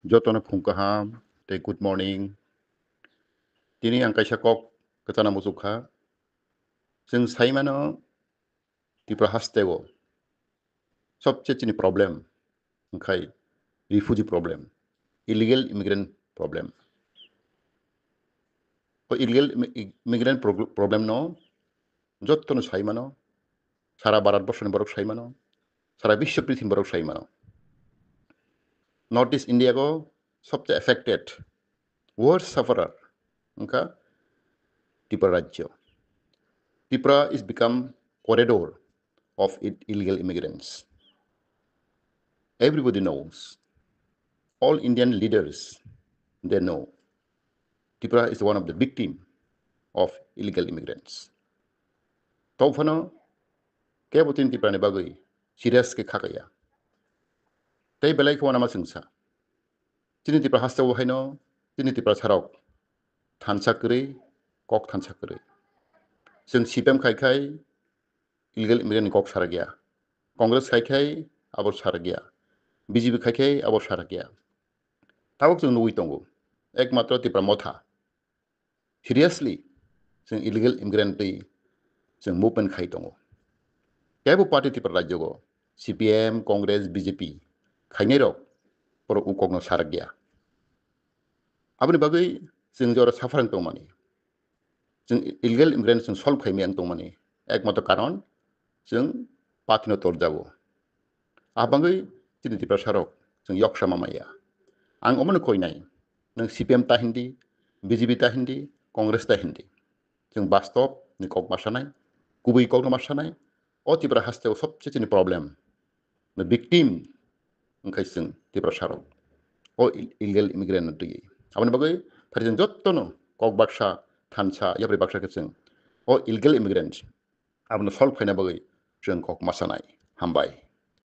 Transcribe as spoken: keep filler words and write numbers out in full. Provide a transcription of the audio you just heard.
Jotono phung kaham tei good morning. Tini ang kaisa kok kwchana muchuk kha. Chwng sai mano Tripura hasteo sobse chini problem wngkhai refugee problem, illegal immigrant problem. O illegal immi-, immigrant pro-, problem no jotono sai mano, sara Bharat borsoni borok sai mano, sara biswa prithimni borok sai mano. North East India go sobse affected, worst sufferer wngkha Tripura rajyo. Tripura is become corridor of i-, illegal immigrants. Everybody knows. All Indian leaders, they know. Tripura is one of the victim of illegal immigrants. Tau phano kebo tin Tripura ni bagwi serious khe khakaya. Tei belai khe wanama chwngsa. Chini Tripura hasteo haino, chini Tripura sarok thansa kwrwi, kok thansa kwrwi. Chwng C P M khai khai illegal immigrant ni kok sarakya. Congress khai khai abo sarakya. B J P khai khai abo sarakya. Tabuk chwng nugwi tongo. Ekmatro Tripura Motha seriously chwng illegal immigrant twi chwng movement khai tongo. Kebo party Tripura rajyo go C P M, Congress, B J P khainai rok borok u kokno sarakya. Aboni bagwi chwng je oro suffering tongmani, chwng illegal immigrant chwng solve khaimaya wng tongmani ekmatro karon chwng party no torjago. A bagwi chini Tripura sarok chwng yoksa mamaya. Ang omono koinai, nwng C P M ta hindi, B J P ta hindi, Congress ta hindi. Chwng bastop ni kok ma sanai, kubui kok no ma sanai. O Tripura hasteo sobse chini problem, the victim wngkhai chwng Tripura sarok. O il-, illegal immigrant no twiwi. Aboni bagwi phari chwng jottono kok baksa, thansa, yapri baksa khe chwng o illegal immigrant abono solve khaina bagwi chwng kok ma sanai. Hambai.